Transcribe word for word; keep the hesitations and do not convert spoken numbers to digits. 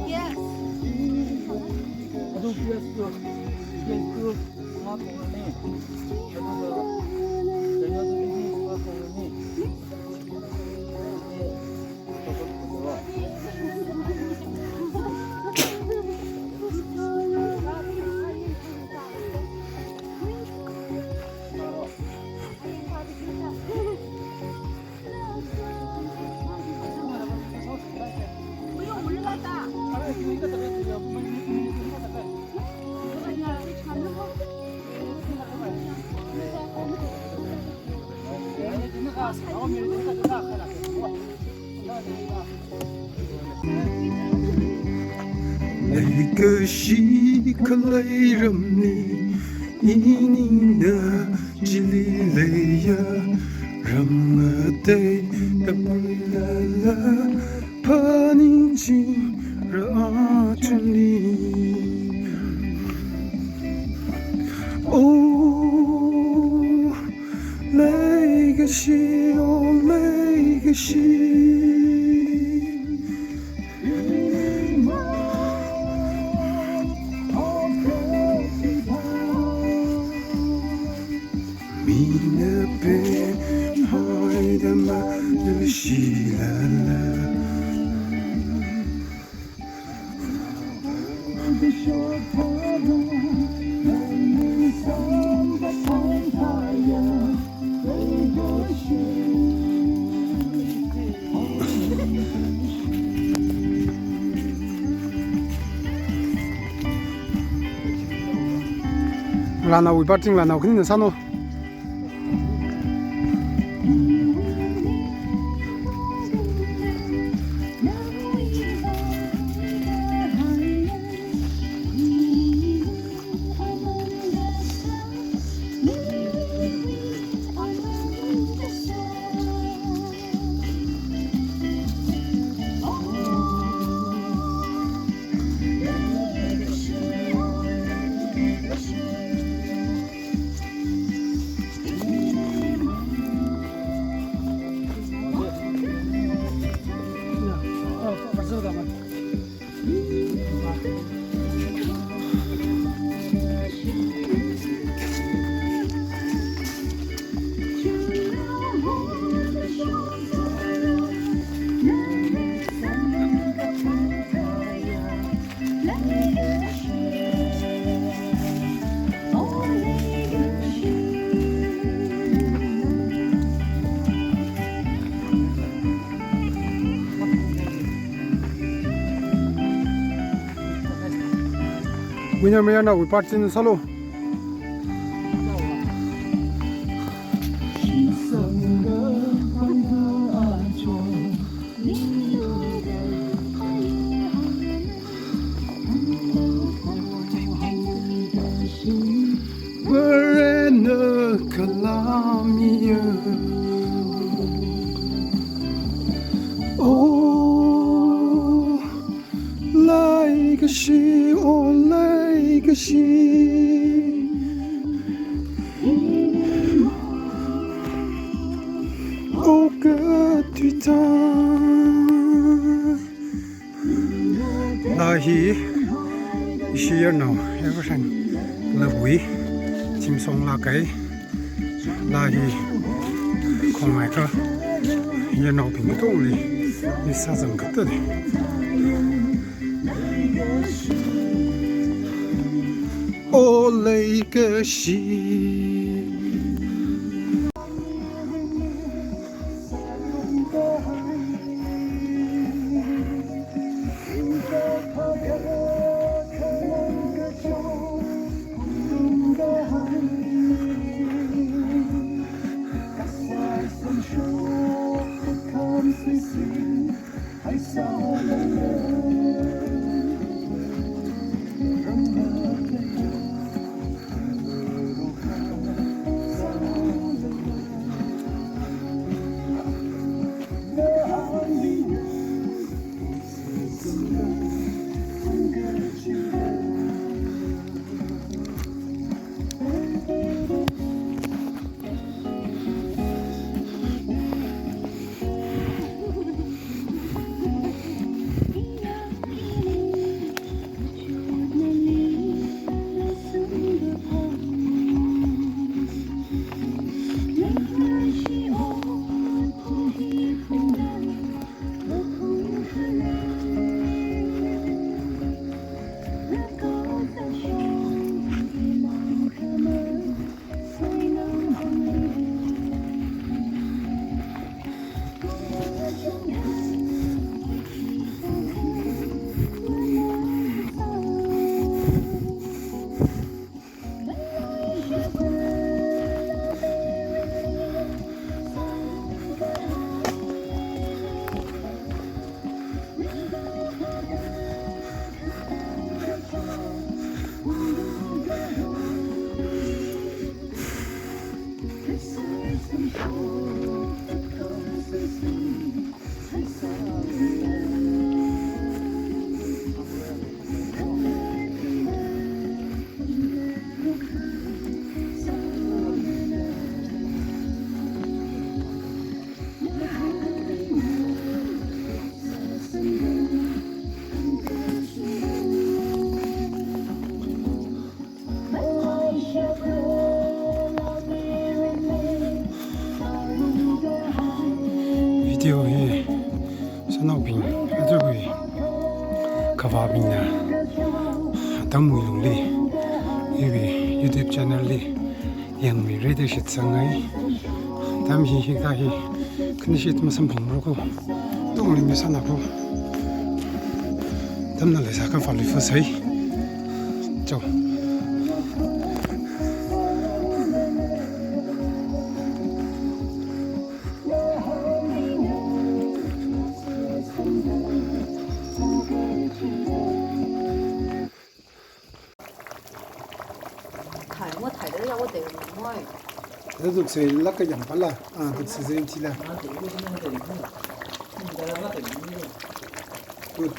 Yes. Leikashi khalei ramli, inina chili leiya, ram ngateida puilala, phaningchingra athumli. Oh, leikashi, oh, leikashi. Mina pemhaida manushilala. Lanao wui part ching lanao khanina sāno. Winner mayarnao wui part ching sālo. Varena kala miya. Oh, leikashi, oh, leikashi. Oh, katui ta. Laa hi ishi yarnao Everson Lapwui Chimsong laa kai. Laa hi khongmai kha yarnaobing katongli mi sāzang kathāda. O leikashi. Video hi sanaobing, aja khui khavābingna atam wuilungli, iwui YouTube channel li yangmira da shitsangai. Atam hi hikahi khani shit masamphangmara ko. Tongli mi sāna ko. Atamna leisā kha fali fusai. Chao. Thai mo, thai da ya wo de mo. Dukse laka yang pala. Ah, dukse zen tila. Good.